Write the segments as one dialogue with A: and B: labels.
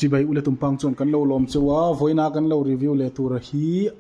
A: Chibai ule tumpang chuan kan lo lawm cheu a, vawiina kan lo review leh tura hi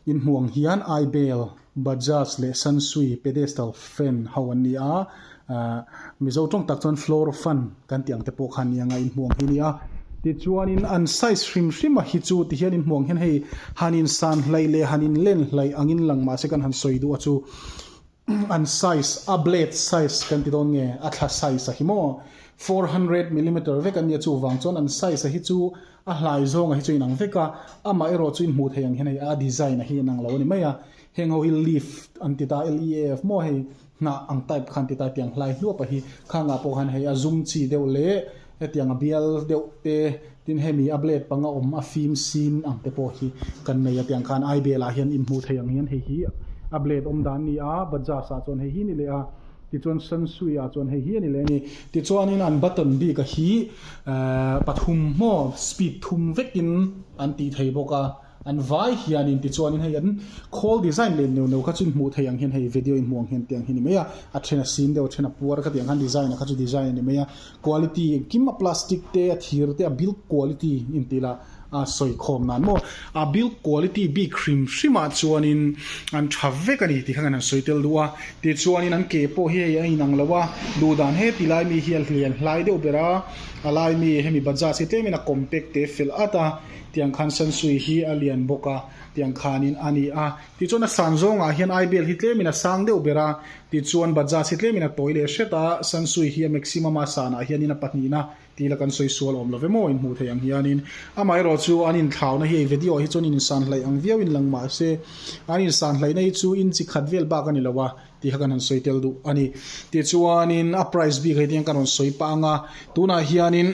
A: inhmuh ang hian Aibel, Bajaj leh Sansui pedestal fan ho an ni a, ahh Mizo tawng tak chuan floor fan kan tih ang te pawh kha an ni anga inhmuh ang hi a ni a. Tichuanin an size hrim hrim a hi chu tihian inhmuh ang hian hei han insan hlaih leh han inlen hlaih angin lang mahse kan han sawi duh a chu. An size, a blade size kan ti dawn nge, a thla size a hi maw? 400 millimeter vek an nia chuvang chuan an size a hi chu a hlai zawng a hi chu inang vek a, amah erawh chu inhmuh theih ang hian hei a design a hi inang lo a ni mai a, heng ho hi leaf an ti ta, L-E-A-F maw hei hnah ang type kha an ti ta tiang hlai hluap a hi, khangah pawh khan hei a zum chi deuh leh hetiang a bial deuh te tin hemi a blade panga awm a fim sin ang te pawh hi kan nei a tiang khan aibel ah hian inhmuh theih ang hian hei hi a blade awm dan a ni a Bajaj ah chuan hei hi a ni leh a tichuan Sansui ah chuan hei hi a ni leh a ni tichuanin an button bik a hi ehh pathum maw speed thum vekin an tih thei bawk a. An vai hianin tichuanin hei an khawl design leh neuh neuh kha chu inhmuh theih ang hian hei video inhmuh ang hian tiang hi ni mai a, a then a sin deuh a then a puar kha tiang khan design a kha chu design a ni mai a, quality engkim a plastic te a thir te a build quality intih lah a sawi khawm nan maw a build quality bik hrim hrim ah chuanin an tha vek a ni tih kha kan han sawi tel duh a, tichuanin an ke pawh hi hei a inang lo a, duh dan heti lai mi hi a hlian hlai deuh ber a, a lai mi hemi Bajaj hi tlemin a compact te fel at a. Tiang khan Sansui hi a lian bawk a, tiang khanin a ni a. Tichuan a san zawngah hian Aibel hi tlemin a sang deuh ber a, tichuan Bajaj hi tlemin a tawi leh hret a, Sansui hi a maximum a sanah hianin a pahnihna tih la kan sawi sual awm lo ve maw inhmuh theih ang hianin. Amaherawh chu an inthlauna hi hei video ah hi chuan insan hlaih ang viau in lang mahse an insan hlaihna hi chu inchi khat vel bak a ni lo a. Tih kha kan han sawi tel duh a ni. Tichuanin a price bik hei tiang kan rawn sawi pah ang a, tunah hianin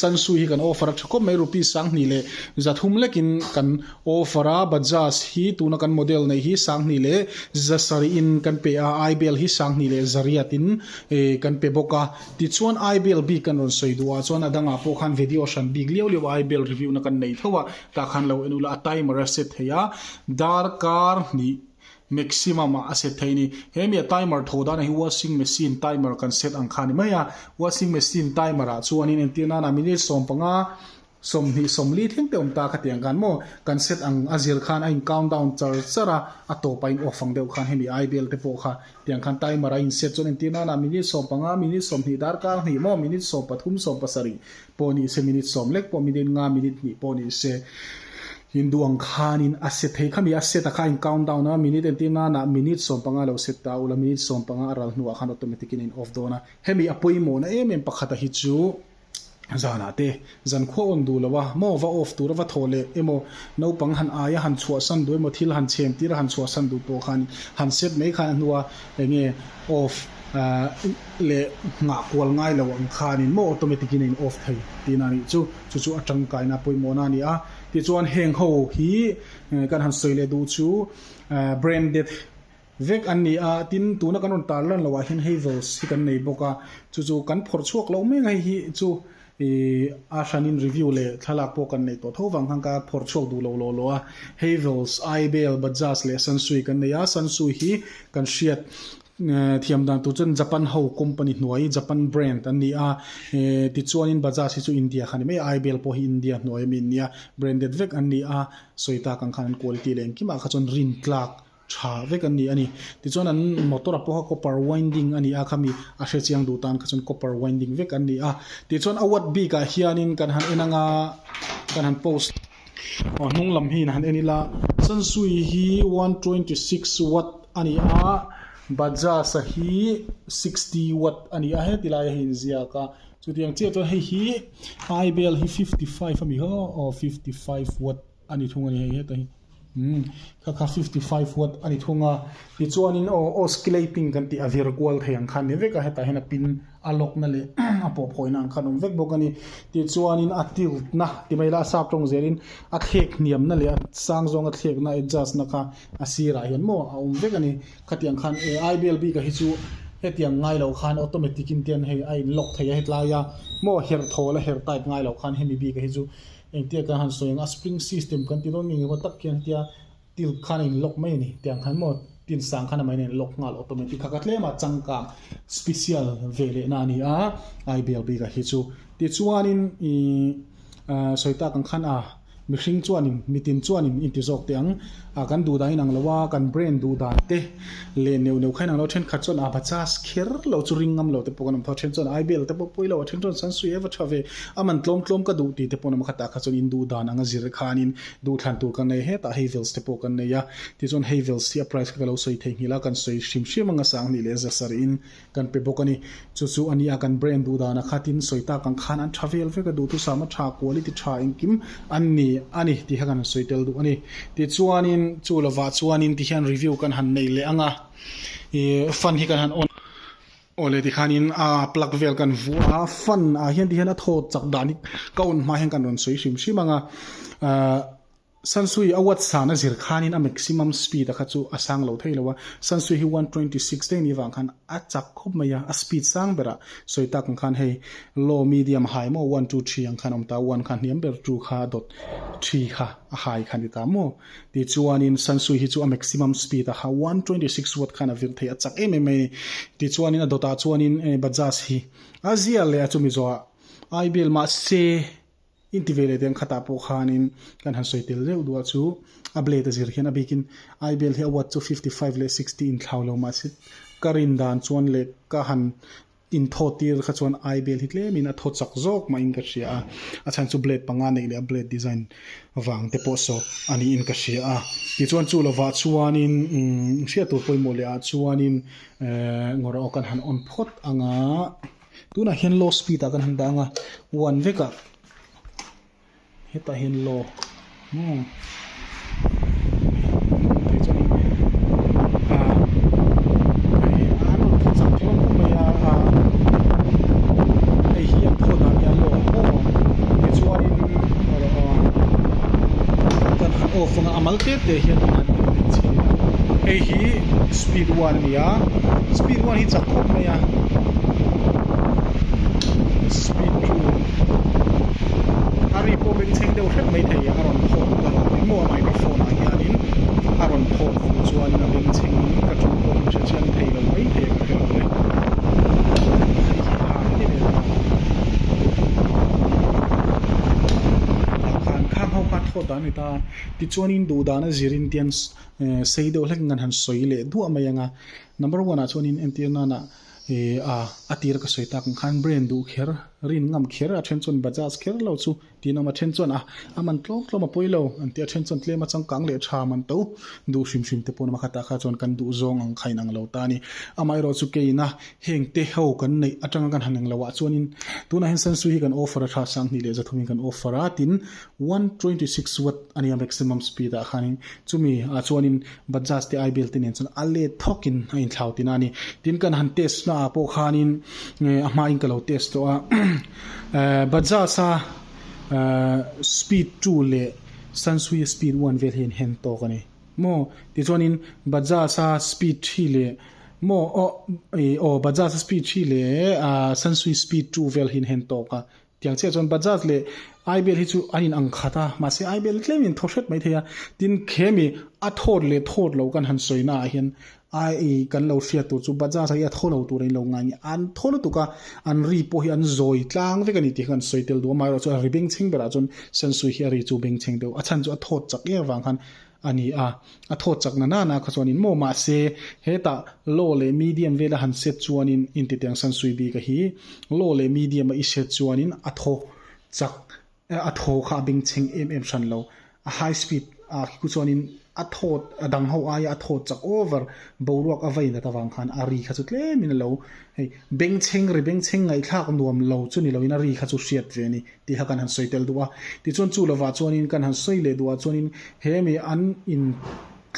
A: Sansui hi kan offer a tha khawp mai, rupees 2000 leh 300 lekin kan offer a, Bajaj hi tuna kan model neih hi 2000 leh 700 in kan pe a, Aibel hi 2000 leh 800 in kan pe bawk a. Tichuan Aibel bik kan rawn sawi duh ah chuan a dangah pawh khan video hran bik liau liau Aibel review na kan nei tho a, tah khan lo en ula a timer a set thei a, darkar hnih Maximum ah a set thei a ni. He mi a timer thaw dan hi washing machine timer kan set ang kha a ni mai a. Washing machine timer ah chuanin entir nana minute 15, 20, 40 thleng te awm ta kha tiang khan maw kan set ang a zir khan a in count down char char a, a tawp a in off ang deuh khan hemi IBL te pawh kha tiang khan timer a in set chuan entir nana minute 15, minute 20, darkar hnih maw minute 13, 17 pawh ni se minute 10 lek pawh minute nga minute hnih pawh ni se Hindu ang khanin a set thei khami a set a kha in count down a minute entir nana minute 15 lo set ta ula minute 15 a ral hnuah khan automatic in a in off dawn a hemi a pawimawhna em em pakhat a hi chu zanah te zan khua on duh lo a maw va off tura va thawh leh emaw naupang han aia han chhuahsan duh emaw thil han chhem tir a han chhuahsan duh pawh khan han set mai khan a hnua enge off leh nghah kual ngai lo ang khanin maw automatic in a in off thei tihna a nih chu. Chu chu a tangkaina pawimawhna a ni a. Tichuan heng ho hi kan han sawi leh duh chu branded vek an ni a. Tin, tuna kan rawn tar lan loh ah hian Havells hi kan nei bawk a. Chu chu kan phawrh chhuak loh mek a hei hi chu a hranin review leh thlalak pawh kan nei tawh tho vang khan ka phawrh chhuak duh lo law law a. Havells, Aibel, Bajaj leh Sansui kan nei a. Sansui hi kan hriat Thiam dan tur chuan Japan ho company hnuai Japan brand an ni a, tichuanin Bajaj hi chu India kha a ni mai a, IBL pawh hi India hnuai ami an nia, branded vek an ni a, sawi tak ang khan an quality leh engkimah kha chuan rin tlak tha vek an ni a ni. Tichuan an motor ah pawh kha copper winding a ni a, khami a hre chiang duh tan kha chuan copper winding vek an ni a. Tichuan a watt bik ah hianin kan han en anga kan han post aw hnung lam hi han en ila Sansui hi 126 watt a ni a, Bajaj a hi 60 watt a ni a heti lai a hei inziak a, chutiang chiah chuan hei hi Aibel hi 55 a mi ho aw 55 watt a ni thung a ni hei heta hi umm kha kha 55 watt a ni thung a tichuanin aw oscillating kan tih a vir kual thei ang khan ni vek a hetah hian a pin a lawkna leh a pawhphawihna ang khan awm vek bawk a ni. Tichuanin a tiltna ti mai ila a sap tawng zelin a thlek hniamna leh a sang zawnga thlekna adjust na kha a sirah hian maw a awm vek a ni. Khatiang khan e IBL bik a hi chu hetiang ngai loh khan automatic in tian hei a in lock thei a hetlai a maw herh thawl a herh type ngai loh khan hemi bik a hi chu engtia kan han sawi ang a spring system kan ti dawn nge nge maw tak khian hetia Tilt khan a in lock mai a ni. Tiang khan maw tin sang khan a mai in lock nghal automatic kha ka tlem a changkang special ve leh na a ni a IBL bik ah hi chu. Tichuanin ih Sawi tak ang khan a mihring chuanin mitin chuanin inti zawk teh ang. A kan duh dan inang lo a, kan brand duh dan te leh neuh neuh kha inang lo a. Thenkhat chuan a Bajaj kher lo chu ring ngam lo te pawh kan awm tho a, then chuan Aibel te pawh pawi lo a, then chuan Sansui eva tha ve a man tlawm tlawm ka duh tih te pawh an awm a. Khatah kha chuan in duh dan anga zir khanin duhthlan tur kan nei a, hetah Havells te pawh kan nei a. Tichuan Havells hi a price kha ka lo sawi theihnghilh a, kan sawi hrim hrim anga Sanghnih leh Zasarihin Kan pe bawk a ni. Chu chu a nia kan brand duh dana khatin sawi tak ang khan an tha vel vek a, duhthusam a tha, quality tha engkim an ni a ni tih kha kan han sawi tel duh a ni. Tichuanin chu lovah chuanin tihian review kan han nei leh ang a, ih fan hi kan han on awle tikhanin a plug vel kan vuah a, fan ah hian tihian a thaw chak dan hi ka on hma hian kan rawn sawi hrim hrim ang a, ah. Sansui a watt san a zir khanin a maximum speed a kha chu a sang lo thei lo a, Sansui hi 126 daih ni vang khan a chak khawp mai a, a speed sang berah sawi tak ang khan hei low, medium, high maw one, two, three ang khan a awm ta, one kha hniam ber, two kha dot, three kha a high kha a ni ta maw? Tichuanin Sansui hi chu a maximum speed a kha 126 watt khan a vir thei, a chak em em mai a ni. Tichuanin a dawtah chuanin Bajaj hi a zia leh a chumi zawhah IBL mahse, Inti ve leh deng khatah pawh khanin kan han sawi tel deuh duah chu a blade a zir hian a bikin Aibel hi a watt chu 55 leh 60 inthlau lo mahse ka rin dan chuan leh ka han inthawt tir kha chuan Aibel hi tlemin a thaw chak zawk mahin ka hria a, a chhan chu blade panga neih leh a blade design vang te pawh saw a niin ka hria a. Tichuan chu lovah chuanin hriat tur pawimawh leh ah chuanin ngawrh aw kan han on phawt anga. Tunah hian low speed ah kan han dah ang a, one vek ah hetah hian low umm thei chuan in ah hei an rawn thaw chak hlawm khawp mai a ah hei hi an thaw dan hi a low maw tichuanin kan han off ang a a mal te te hian an han in chhin a hei hi speed one a ni a speed one hi chak khawp mai a speed two a ri pawh bengchheng deuh hrep mai thei a a rawn phawt avang in maw a microphone ah hianin a rawn phawt fuh chuanin a bengchheng in ka thu pawh in hre chiang thei lo mai thei a ka hre lo le hei hi a ni ve ta tah khan khang ho kha thawt dan a ni ta tichuanin duh dan a zirin tian sei deuh hlek in kan han sawi leh duah mai ang a number one ah chuanin entir nana ih a a tir ka sawi tak ang khan brand duh kher rin ngam kher a then chuan Bajaj kher lo chu tiin awm a then chuan a a man tlawm tlawm a pawi lo an ti a then chuan tlem a changkang leh tha man to duh hrim hrim te pawh a awm a khatah kha chuan kan duh zawng ang kha inang lo ta a ni amaherawh chu keina heng te ho kan neih atanga kan han eng loh ah chuanin tunah hian Sansui hi kan offer a tha sanghnih leh zathumin kan offer a tin 126 watt a nia maximum speed ah khanin chumi ah chuanin Bajaj te Aibel te nen chuan a let thawkin a inthlau tina a ni. Tin kan han test na ah pawh khanin a hmain ka lo test tawh a Bajaj a speed 2 leh Sansui a speed 1 vel hi an hen tawk a ni maw tichuanin Bajaj a speed 3 leh maw aw aw Bajaj a speed 3 leh Sansui speed 2 vel hi an hen tawk a. Tiang chiah chuan Bajaj leh Aibel hi chu an in ang khat a, mahse Aibel tlem in thaw hret mai thei a, tin khemi a thawt leh thawt lo kan han sawi naah hian ai kan lo hriat tur chu Bajaj hi a thaw lo tur a in lo ngai nge, an thaw lutuk a, an ri pawh hi an zawi tlang vek a ni tih kha kan sawi tel duh a, amaherawhchu chu a ri bengchheng berah chuan Sansui hi a ri chu bengchheng deuh, a chhan chu a thawt chak em avang khan a ni a, a thawt chak na nana kha chuanin maw mahse hetah low leh medium vela han set chuanin intitiang san sui bik a hi low leh medium a i set chuanin a thaw chak a thaw kha a bengchheng em em hran lo a high speed ah khi ku chuanin a thawt a dang ho aia a thawt chak over boruak a vei nat avang khan a ri kha chu tlemin a lo hei bengchheng ri bengchheng ngaihthlak nuam lo chu ni loin a ri kha chu hriat ve a ni. Tih kha kan han sawi tel duh a. Tichuan chu lovah chuanin kan han sawi leh duhah chuanin he mi an in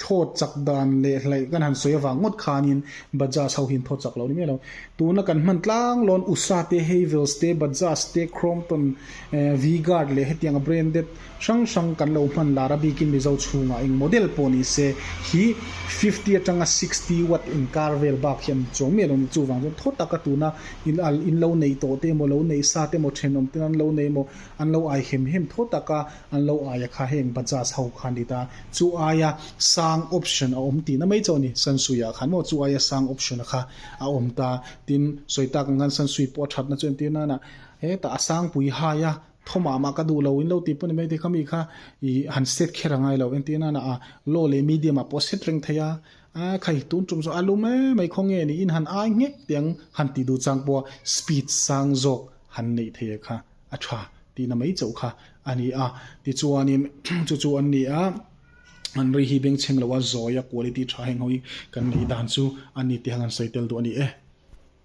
A: thlawt chak dan leh hlaih kan han sawi avang ngawt khanin Bajaj ho hi an thawt chak lo ni mai lo. Tuna kan hman tlang lawn Usha te, Havells te, Bajaj te, Crompton, V-Guard leh hetianga branded hrang hrang kan lo hman lar a bikin Mizo chhungah eng model pawh ni se hi 50 atanga 60 watt inkar vel bak hi an chuang miah lo ni. Chuvang chuan thaw taka tuna In al in lo nei tawh te emaw, lo nei sa te emaw, thenawm ten an lo nei emaw, an lo ai hem hem tho tak a, an lo aia kha heng Bajaj ho kha an ti ta. Chu aia sang option a awm tihna mai chauh a ni, Sansui-ah khan maw chu aia sang option a kha a awm ta. Tin, sawi tak ang khan Sansui pawh a thatna chu entir nana hetah a sangpui hai a. Thawmah mah ka duh lo in lo tih pawh ni mai thei khami kha ih han set kher a ngai lo entir nana a low leh medium ah pawh set reng thei a a khai tun tum chu a lum em mai khaw nge ni in han ai nghek tih ang han tih duh chang pawh speed sang zawk han neih thei kha a tha tihna mai chauh kha a ni a tichuanin chu chu an ni a an ri hi bengchheng lo a zawi a quality tha heng ho hi kan neih dan chu a ni tih han sawi tel duh a ni e.